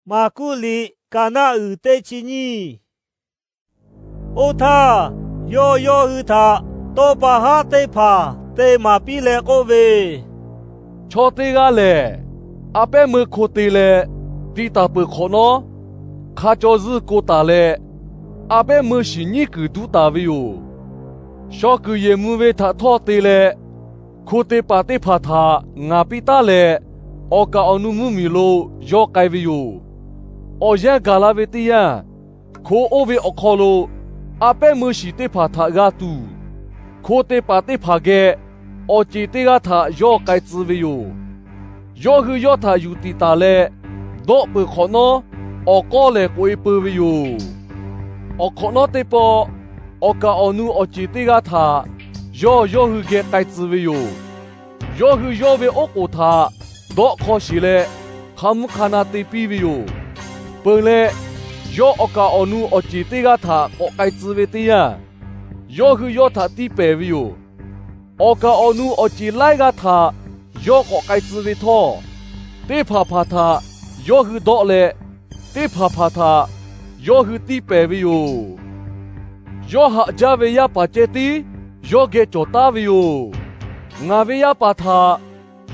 Maˍkuˆ liꞈ Kaˍnaˆ uiˍ teˇ chi nyiˇ. Oˇ htaˇ, yawˇ yawˇ hui htaꞈ tawˇ pa haˉ teˇ hpaˍ te maˍ piˇ leh k'oˆ ve, Chaw teˇ g'aˇ lehˬ, a pehˉ meuˇ hko te leh ti taˍ peuˬ hk'awꞈ nawˉ, hk'a caw zuhˇ ko taˍ leh, a pehˉ meuˇ shiˍ nyiˉ kuiˬ duˉ taˍ ve yoˬ. Shaw kuiˬ yehˬ mvuh ve htaꞈ htawˇ te leh, hko te paˍ teˇ hpaˍ htaꞈ ngaˍ piˇ taˉ leh, awˬ kaˍ awˬ nu mvuhˇ miˬ lo yawˇ k'ai ve yoˬ. Awˬ yanˇ gaˬ la ve teˇ yanˇ, hko oˇ ve awˬ hk'aw lo a pehˉ meuˇ shiˍ teˇ hpaˍ htaꞈ g'a tuˬ, hko te paˍ teˇ hpaˍ geh awˬ ceˬ teˇ g'aˇ htaꞈ yawˇ k'ai tcuh ve yoˬ. Yawˇ hui yawˇ htaꞈ yuˬ tiˍ taˍ leh, dawˆ peuˬ hk'awꞈ nawˉ awˬ k'awˇ lehˬ k'oꞈ-e peu ve yoˬ. Awˬ hk'awꞈ nawˉ teˇ pawˆ, awˬ kaˍ awˬ nu awˬ ceˬ teˇ g'aˇ htaꞈ yawˇ yawˇ hui geh k'ai tcuh ve yoˬ. Yawˇ hui yawˇ ve oˉ k'oˍ htaꞈ dawˆ hk'aw shiˍ leh, hk'a mvuhˇ hk'a na te piˇ ve yoˬ. Peuˬ leh, yawˇ awˬ kaˍ awˬ nu awˬ ceˬ teˇ g'aˇ htaꞈ k'awꞈ k'ai tcuh ve teˇ yanˇ, yawˇ hui yawˇ htaꞈ tiˇ pehˍ ve yoˬ. Awˬ kaˍ awˬ nu awˬ ceˬ laiˉ g'aˇ htaꞈ yawˇ k'awꞈ k'ai tcuh ve htawˇ, teˇ hpaˍ hpaˍ htaꞈ yawˇ hui dawˆ leh, teˇ hpaˍ hpaˍ htaꞈ yawˇ hui tiˇ pehˍ ve yoˬ. Yawˇ haꞈ jaˇ ve yaˇ paˍ ceh tiˉ yawˇ geh cawˬ taˉ ve yoˬ. Ngaˬ ve yaˇ paˍ htaꞈ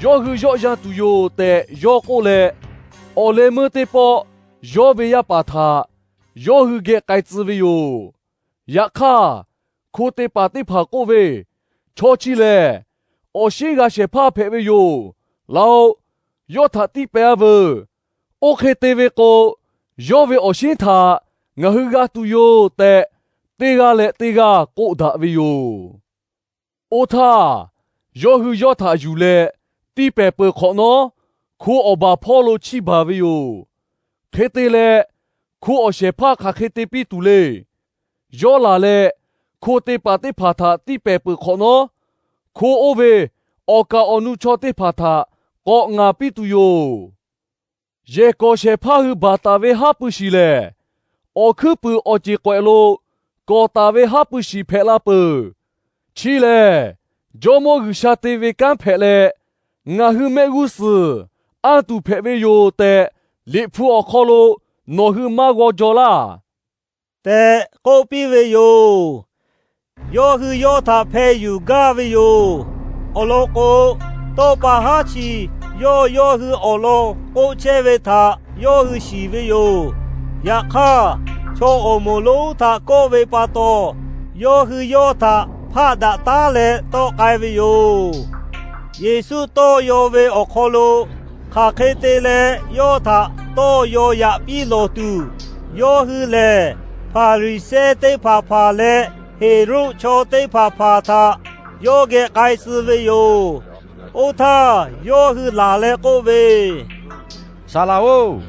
yawˇ hui yawˆ yan tuˬ yoˬ tehꞈ yawˇ k'oˆ leh, awˬ leh meuˇ teˇ pawˆ yawˇ ve yaˇ paˍ htaꞈ yawˇ hui geh k'ai tcuh ve yoˬ. Yaꞈ hk'aˇ, hko te paˍ teˇ hpaˍ k'oˆ ve, Chaw chi lehˬ, awˬ shinˉ g'a shehˍ hpaˇ hpehꞈ ve yoˬ. Laˬ-oꞈ, yawˇ htaꞈ tiˇ pehˍ-a veuˬ. Oˇ hk'e te ve k'o, yawˇ ve awˬ shinˉ htaꞈ ngaˬ hui g'a tuˬ yoˬ tehꞈ, teˇ g'aˇ leh teˇ g'aˇ k'oˆ daꞈ ve yoˬ. Oˇ htaˇ, yawˇ hui yawˇ htaꞈ yuˬ leh tiˇ pehˍ peuˬ hk'awꞈ nawˉ, hko awˬ baˬ hpawˇ lo chiˇ baˬ ve yoˬ. Hk'e te leh, hko awˬ shehˍ hpaˇ hk'aˬ hk'e te piˇ tuˬ le. Yawˇ laˬ leh, hko te paˍ teˇ hpaˍ htaꞈ tiˇ pehˍ peuˬ hk'awꞈ nawˉ, hko oˇ ve awˬ kaˍ awˬ nu chaw teˇ hpaˍ htaꞈ k'awꞈ ngaˍ piˇ tuˬ yoˬ. Yehˬ kawˍ shehˍ hpaˇ hui baˬ taˍ ve haˉ pui shiˍ lehˬ, awˬ hkuiˉ puiˍ awˬ ceˬ k'awehꞈ lo kawˍ taˍ ve haˉ pui shiˍ hpehꞈ la peuˬ. Chi lehˬ, Jawˇ mawˇ G'uiˬsha te ve kanˉ hpehꞈ leh, ngaˬ hui mehˆ g'uˇ suhˍ anˇ tuˬ hpehꞈ ve yoˬ tehꞈ, Liꞈ hpu awˬ hk'aw lo nawˬ hui maˇ g'aw jaw laˇ tehꞈ k'oˆ piˇ ve yoˬ. Yawˇ hui yawˇ htaꞈ hpeh yuˬ gaˇ ve yoˬ. Awˬ lawn k'o, tawˇ pa haˉ chi yawˇ yawˇ hui awˬ lawn k'oˆ chehˇ ve htaꞈ yawˇ hui shiˍ ve yoˬ. Yaꞈ hk'aˇ, chaw awˬ moˍ lonˉ htaꞈ kawˆ ve pa taw, yawˇ hui yawˇ htaꞈ hpaˆ daꞈ taˉ leh tawˆ k'ai ve yoˬ. Yeˍsuˆ tawˇ yaw ve awˬ hk'aw lo hk'aˬ hk'e te leh yawˇ htaꞈ tawˇ yaw yaꞈ piˇ lawˬ tuˬ, yawˇ hui lehˬ Hpaˍriˍsehˇ teˇ hpaˍ hpaˍ leh Heˍroˆ chaw teˇ hpaˍ hpaˍ htaꞈ yawˇ geh k'ai tcuh ve yoˬ. Oˇ htaˇ yawˇ hui laˬ leh k'oˆ ve, Saˍ laꞈ-oˬ,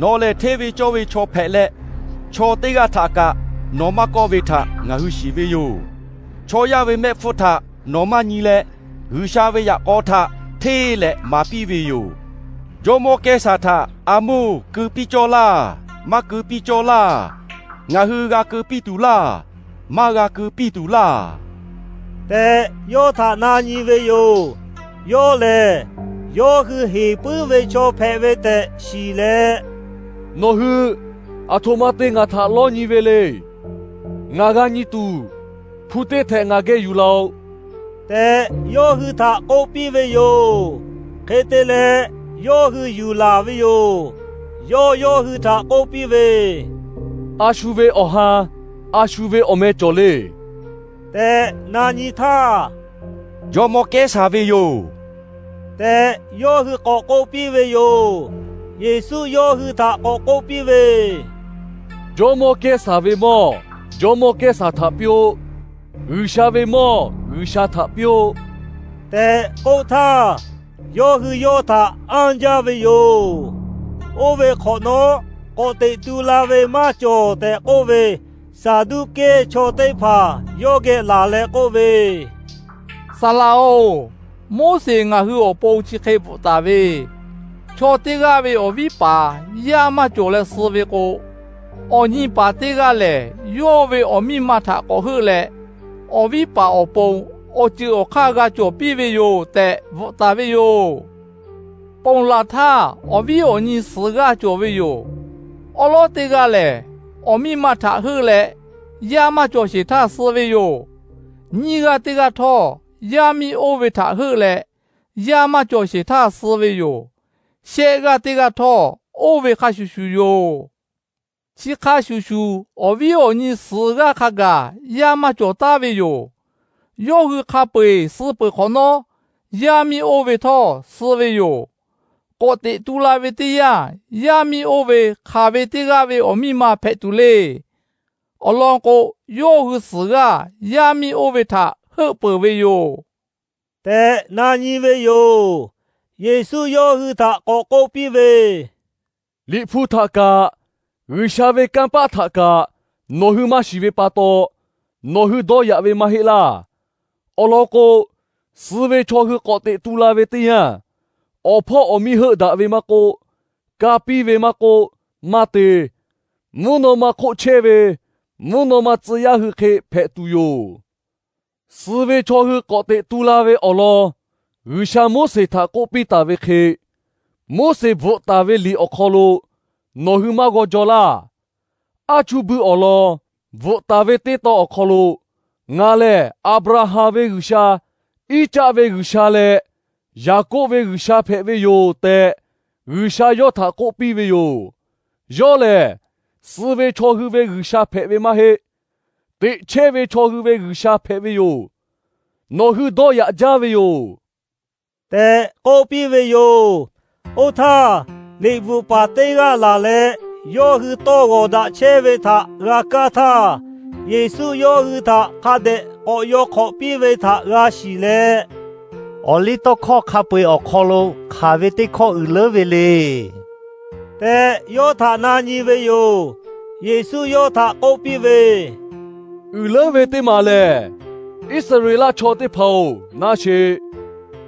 nawˬ lehˬ hteˇ ve cawˇ ve chaw hpehꞈ leh, chaw teˇ g'aˇ htaꞈ kaꞈ nawˬ maˇ kawˆ ve htaꞈ ngaˬ hui shiˍ ve yoˬ. Chaw yaˇ ve mehˆ hpfuhˇ htaꞈ nawˬ maˇ nyi leh, G'uiˬsha ve yaꞈ k'aw htaꞈ hteˇ leh maˍ piˇ ve yoˬ. Jawˇmawˇ Kehˉsaˍ htaꞈ a moˇ keu piˇ cawˇ laˇ, maˇ keu piˇ cawˇ laˇ. Ngaˬ hui g'a keu piˇ tuˬ laˇ, maˇ g'a keu piˇ tuˬ laˇ tehꞈ, yawˇ htaꞈ na nyi ve yoˬ. Yawˇ lehˬ, yawˇ hui heˍ puiˉ ve chaw hpehꞈ ve tehꞈ shiˍ leh, Nawˬ hui aˬ htoꞈ ma te ngaˬ htaꞈ lawˇ nyi ve le. Ngaˬ g'a nyi tuˬ, hpu teˇ htehꞈ ngaˬ geh yuˬ laˬ-oꞈ tehꞈ, yawˇ hui htaꞈ k'oˆ piˇ ve yoˬ. Hk'e te leh, yawˇ hui yuˬ laˬ ve yoˬ. Yawˇ yawˇ hui htaꞈ k'oˆ piˇ ve, A shu ve awˬ ha, a shu ve awˬ meh cawˬ le tehꞈ na nyi htaˇ, Jawˇmawˇ Kehˉsaˍ ve yoˬ tehꞈ, yawˇ hui k'awꞈ k'oˆ piˇ ve yoˬ. Yeˍsuˆ yawˇ hui htaꞈ k'awꞈ k'oˆ piˇ ve, Jawˇmawˇ Kehˉsaˍ ve mawˇ jawˇmawˇ Kehˉsaˍ htaꞈ piˇ-oˆ. G'uiˬsha ve mawˇ G'uiˬsha htaꞈ piˇ-oˆ tehꞈ k'oˆ htaˇ, yawˇ hui yawˇ htaꞈ anˇ jaˇ ve yoˬ. Oˇ ve hk'awꞈ nawˉ, k'awꞈ teꞈ tu la ve maˇ cawˬ tehꞈ k'oˆ ve Saˍduˆkehˇ chaw teˇ hpaˍ yawˇ geh laˬ leh k'oˆ ve, Saˍ laꞈ-oˬ, Moˉseˍ ngaˬ hui awˬ pon chi hk'e bvuhꞈ taˍ ve, chaw teˇ g'aˇ ve awˬ viˉ paˍ yaˇ maˇ cawˬ leh suh ve k'o, awˬ nyi paˍ teˇ g'aˇ lehˬ, yawˇ ve awˬ miˇ ma htaꞈ k'awꞈ heuˆ leh, awˬ viˉ paˍ awˬ pon awˬ ceuˬ awˬ hk'aˇ g'a cawˬ piˇ ve yoˬ tehꞈ bvuhꞈ taˍ ve yoˬ. Ponˬ laˬ htaˇ, awˬ viˉ awˬ nyi suhˍ g'aˇ cawˬ ve yoˬ. Awˉ lawˉ teˇ g'aˇ lehˬ, awˬ miˇ ma htaꞈ heuˆ leh yaˇ maˇ cawˬ sheˍ htaˇ suh ve yoˬ. Nyiˇ g'aˇ teˇ g'aˇ htawˇ, yaˇ miˇ oˇ ve htaꞈ heuˆ leh yaˇ maˇ cawˬ sheˍ htaˇ suh ve yoˬ. Shehˆ g'aˇ teˇ g'aˇ htawˇ, oˇ ve hk'a shuˍ shuˍ yoˬ. Chi hk'a shuˍ shuˍ, awˬ viˉ awˬ nyi suhˍ g'aˇ hk'a gaˬ yaˇ maˇ cawˬ taˉ ve yoˬ. Yawˇ hui hk'a peu-eˬ suh peuˬ hk'awꞈ nawˉ, yaˇ miˇ oˇ ve htawˇ suh ve yoˬ. K'awꞈ teꞈ tu la ve teˇ yanˇ, yaˇ miˇ oˇ ve hk'aˬ ve teˇ g'aˇ ve awˬ miˇ ma hpehꞈ tuˬ le. Awˬ lawn k'o, yawˇ hui suhˍ g'aˇ yaˇ miˇ oˇ ve htaꞈ heuˆ peuˬ ve yoˬ tehꞈ na nyi ve yoˬ. Yeˍsuˆ yawˇ hui htaꞈ k'awꞈ k'oˆ piˇ ve, Liꞈ hpu htaꞈ kaꞈ, G'uiˬsha ve kanˇ paˆ htaꞈ kaꞈ nawˬ hui maˇ shiˍ ve pa taw, nawˬ hui dawˇ yaꞈ ve maˇ heˆ laˇ. Awˬ lawn k'o, suh ve chaw hui k'awꞈ teꞈ tu la ve teˇ yanˇ, awˬ hpawˇ awˬ miˇ heuˆ daꞈ ve maˇ k'oˆ, ka piˇ ve maˇ k'oˆ, maˇ te. Mvuhˇ naw ma hk'oˆ chehˇ ve mvuhˇ naw ma tcuh yaˇ hui hk'e hpehꞈ tuˬ yoˬ. Suh ve chaw hui k'awꞈ teꞈ tu la ve awˬ lawn G'uiˬsha Moˉseˍ htaꞈ k'oˆ piˇ taˍ ve hk'e, Moˉseˍ bvuhꞈ taˍ ve liꞈ awˬ hk'aw lo nawˬ hui maˇ g'aw jaw laˇ. Aˉ chuˇ buiˇ awˬ lawn bvuhꞈ taˍ ve teˇ tawn awˬ hk'aw lo, Ngaˬ lehˬ Aˍbraˍhanˍ ve G'uiˬsha, Iˉcaˆ ve G'uiˬsha leh Yaˍkoˆ ve G'uiˬsha hpehꞈ ve yoˬ tehꞈ, G'uiˬsha yawˇ htaꞈ k'oˆ piˇ ve yoˬ. Yawˇ lehˬ, suh ve chaw hui ve G'uiˬsha hpehꞈ ve maˇ heˆ. Teꞈ chehˇ ve chaw hui ve G'uiˬsha hpehꞈ ve yoˬ. Nawˬ hui dawˇ yaꞈ jaˇ ve yoˬ tehꞈ k'oˆ piˇ ve yoˬ. Oˇ htaˇ, liꞈ bvuhꞈ paˍ teˇ g'aˇ laˬ leh, yawˇ hui tawˇ g'awˬ daꞈ chehˇ ve htaꞈ g'a kaˇ htaˇ, Yeˍsuˆ yawˇ hui htaꞈ hk'a dehꞈ k'awꞈ yaw hk'awꞈ piˇ ve htaꞈ g'a shiˍ leh, Awˬliˇtawˇhkawˇ hk'a peu-eˬ awˬ hk'aw lo hk'aˬ ve teˇ hkawˇ uiˍ leuˉ ve le tehꞈ, yawˇ htaꞈ na nyi ve yoˬ. Yeˍsuˆ yawˇ htaꞈ k'oˆ piˇ ve, Uiˍ leuˉ ve teˇ maˬ lehˬ, Iˉsaˍreˍlaˆ chaw teˇ hpaˍ-oˬ, na sheˍ.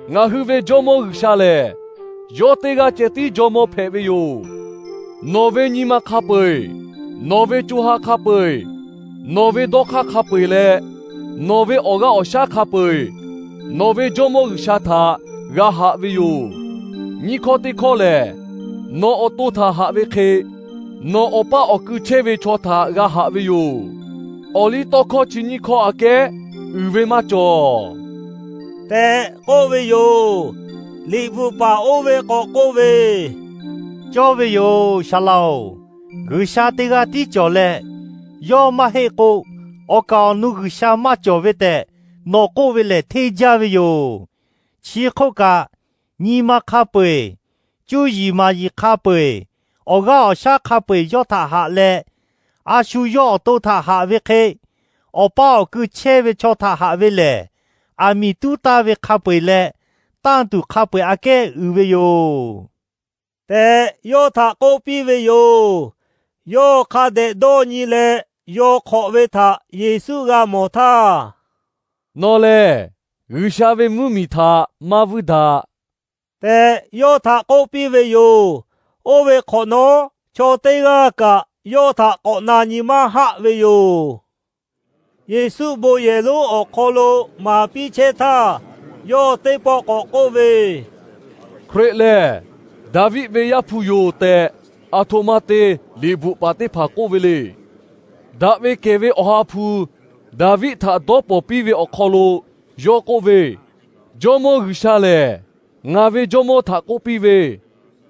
Ngaˬ hui ve Jawˇmawˇ G'uiˬsha lehˬ, yawˇ teˇ g'aˇ ceh tiˉ Jawˇmawˇ hpehꞈ ve yoˬ. Nawˬ ve nyi ma hk'a peu-eˬ, nawˬ ve co ha hk'a peu-eˬ, nawˬ ve dawˇ hk'aˇ hk'a peu-eˬ leh, nawˬ ve awˬ g'aˇ awˬ shaˉ hk'a peu-eˬ, nawˬ ve Jawˇmawˇ G'uiˬsha htaꞈ g'a haꞈ ve yoˬ. Nyiˇ hkawˇ teˇ hkawˇ lehˬ, nawˬ awˬ to htaꞈ haꞈ ve hk'e, nawˬ awˬ paˇ awˬ kui chehˇ ve chaw htaꞈ g'a haꞈ ve yoˬ. Awˬliˇtawˇhkawˇ chi nyiˇ hkawˇ aꞈ kehˉ uiˍ ve maˇ cawˬ tehꞈ k'oˆ ve yoˬ. Liꞈ bvuhꞈ paˍ oˇ ve k'awꞈ k'oˆ ve, Cawˇ ve yoˬ, Saˍ laꞈ-oˬ. G'uiˬsha teˇ g'aˇ tiˉ cawˬ leh, yawˇ maˇ heˆ k'o, awˬ kaˍ awˬ nu G'uiˬsha maˇ cawˬ ve tehꞈ nawˬ k'oˆ ve lehˬ hteˇ jaˇ ve yoˬ. Chi hk'oˆ kaꞈ, nyi ma hk'a peu-eˬ, cuˇ yiˍ maˍ yiˍ hk'a peu-eˬ, awˬ g'aˇ awˬ shaˉ hk'a peu-eˬ yawˇ htaꞈ haꞈ leh, a shu yawˇ awˬ to htaꞈ haꞈ ve hk'e, awˬ paˇ awˬ kui chehˇ ve chaw htaꞈ haꞈ ve lehˬ, aˬ miˍ tuˉ taˇ ve hk'a peu-eˬ leh, tanˇ tuˬ hk'a peu-eˬ aꞈ kehˉ uiˍ ve yoˬ tehꞈ yawˇ htaꞈ k'oˆ piˇ ve yoˬ. Yawˇ hk'a dehꞈ dawˇ nyi leh yaw hk'awꞈ ve htaꞈ Yeˍsuˆ g'a mawˬ htaˇ, Nawˬ lehˬ G'uiˬsha ve mvuhˇmiˬ htaꞈ maˇ vuiˇ daꞈ tehꞈ yawˇ htaꞈ k'oˆ piˇ ve yoˬ. Oˇ ve hk'awꞈ nawˉ, chaw teˇ g'aˇ kaꞈ yawˇ htaꞈ k'awꞈ na nyi maˇ haˆ ve yoˬ. Yeˍsuˆ bon yehˬ lonˉ awˬ hk'aw lo maˍ piˇ chehˇ htaˇ, yawˇ teˇ pawˆ k'awꞈ k'oˆ ve, Hkriꞈ lehˬ Daˍviˆ ve Yaˇ hpu yoˬ tehꞈ, aˬ htoꞈ ma te liꞈ bvuhꞈ paˍ teˇ hpaˍ k'oˆ ve le. Daꞈ ve kehˬ ve Awˬ ha hpu Daˍviˆ htaꞈ dawˇ pawnˍ piˇ ve awˬ hk'aw lo yawˇ k'oˆ ve, Jawˇmawˇ G'uiˬsha lehˬ, ngaˬ ve Jawˇmawˇ htaꞈ k'oˆ piˇ ve,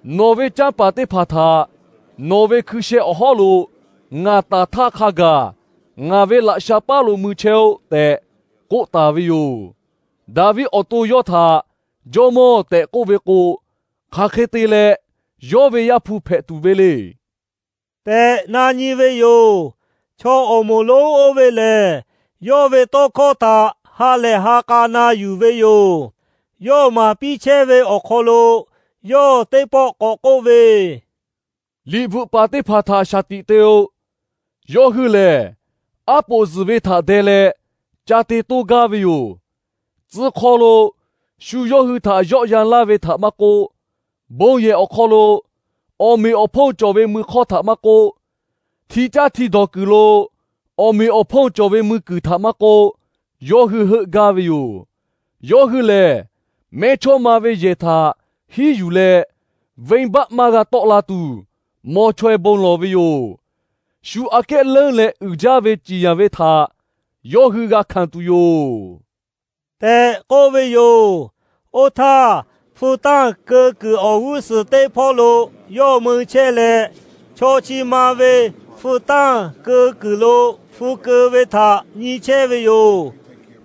Nawˬ ve canˇ paˍ teˇ hpaˍ htaꞈ nawˬ ve hkui sheh awˬ hawˉ lo ngaˬ taˍ htaˇ hk'a gaˬ ngaˬ ve laꞈ sha paˉ lo mui chehˇ-oˆ tehꞈ k'oˆ taˍ ve yoˬ. Daˍviˆ awˬ to yawˇ htaꞈ Jawˇmawˇ tehꞈ k'oˆ ve k'o, hk'aˬ hk'e te leh yawˇ ve Yaˇ hpu hpehꞈ tuˬ ve le tehꞈ na nyi ve yoˬ. Chaw awˬ moˍ lonˉ oˇ ve lehˬ, yawˇ ve tawˇ hkawˇ htaꞈ ha lehˬ ha k'a na yuˬ ve yoˬ. Yawˇ maˍ piˇ chehˇ ve awˬ hk'aw lo yawˇ teˇ pawˆ k'awꞈ k'oˆ ve, Liꞈ bvuhꞈ paˍ teˇ hpaˍ htaꞈ shaˍ tiꞈ te-o. Yawˇ hui lehˬ, aˉ poꞈ zuhˬ ve htaꞈ deh leh ca te toˇ gaˇ ve yoˬ. Tcuh hk'aw lo shu yawˇ hui htaꞈ yawˆ yan laˇ ve htaꞈ maˇ k'oˆ, bon yehˬ awˬ hk'aw lo awˬ meꞈ awˬ hponˇ cawˬ ve mui hk'awˇ htaꞈ maˇ k'oˆ, hti caˇ hti dawˬ kuiˬ lo awˬ meꞈ awˬ hponˇ cawˬ ve mui kuiˬ htaꞈ maˇ k'oˆ, yawˇ hui heuˆ gaˇ ve yoˬ. Yawˇ hui lehˬ, mehˇchawˇma ve yehˬ htaꞈ hiˉ yuˬ leh, venˇbaˆ maˇ g'a tawˆ la tuˬ, maw chaweh bon lawˬ ve yoˬ. Shu aꞈ kehˉ leuˉ leh uiˍ jaˇ ve ciˍ yanˍ ve htaꞈ yawˇ hui g'a hkanˍ tuˬ yoˬ tehꞈ k'oˆ ve yoˬ. Oˇ htaˇ, hpu tanˇ keu kuiˬ awˬ g'uˇ suhˍ teˇ hpawˇ lo yawˇ mui chehˇ leh, chaw chi ma ve hpu tanˇ keu kuiˬ lo hpu keu ve htaꞈ nyi chehˇ ve yoˬ.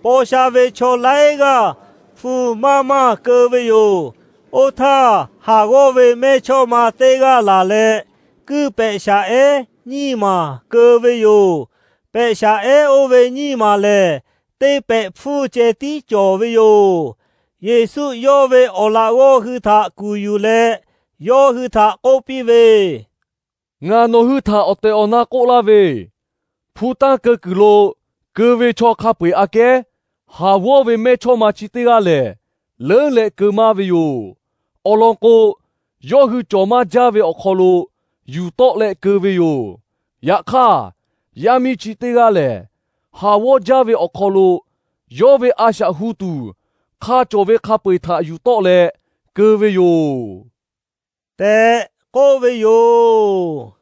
Paw sha ve chaw laiˉ g'aˇ hpu maˇ maˇ keu ve yoˬ. Oˇ htaˇ, haˍ g'awˇ ve mehˇ chawˇ ma teˇ g'aˇ laˬ leh, kuiˇ pehꞈ shaˍ ehˉ nyiˇ maˬ keu ve yoˬ. Pehꞈ shaˍ ehˉ oˇ ve nyiˇ maˬ lehˬ, teˇ pehꞈ hpfuhˇ ceh tiˉ cawˬ ve yoˬ. Yeˍsuˆ yawˇ ve awˬ laꞈ g'awˇ hui htaꞈ kuˬ yuˬ leh, yawˇ hui htaꞈ k'oˆ piˇ ve, Ngaˬ nawˬ hui htaꞈ awˬ tehˬ awˬ na k'oˆ laˇ ve, hpu tanˇ keu kuiˬ lo keu ve chaw hk'a peu-eˬ aꞈ kehˉ, haˍ g'awˇ ve mehˇ chawˇ ma chi teˇ g'aˇ lehˬ, leuˉ leh keu maˇ ve yoˬ. Awˬ lawn k'o, yawˇ hui cawˬ maˇ jaˇ ve awˬ hk'aw lo yuˬ tawˆ leh keu ve yoˬ. Yaꞈ hk'aˇ, yaˇ miˇ chi teˇ g'aˇ lehˬ, haˍ g'awˇ jaˇ ve awˬ hk'aw lo yawˇ ve a shaꞈ hu tuˬ hk'a cawˬ ve hk'a peu-eˬ htaꞈ yuˬ tawˆ leh keu ve yoˬ tehꞈ k'oˆ ve yoˬ.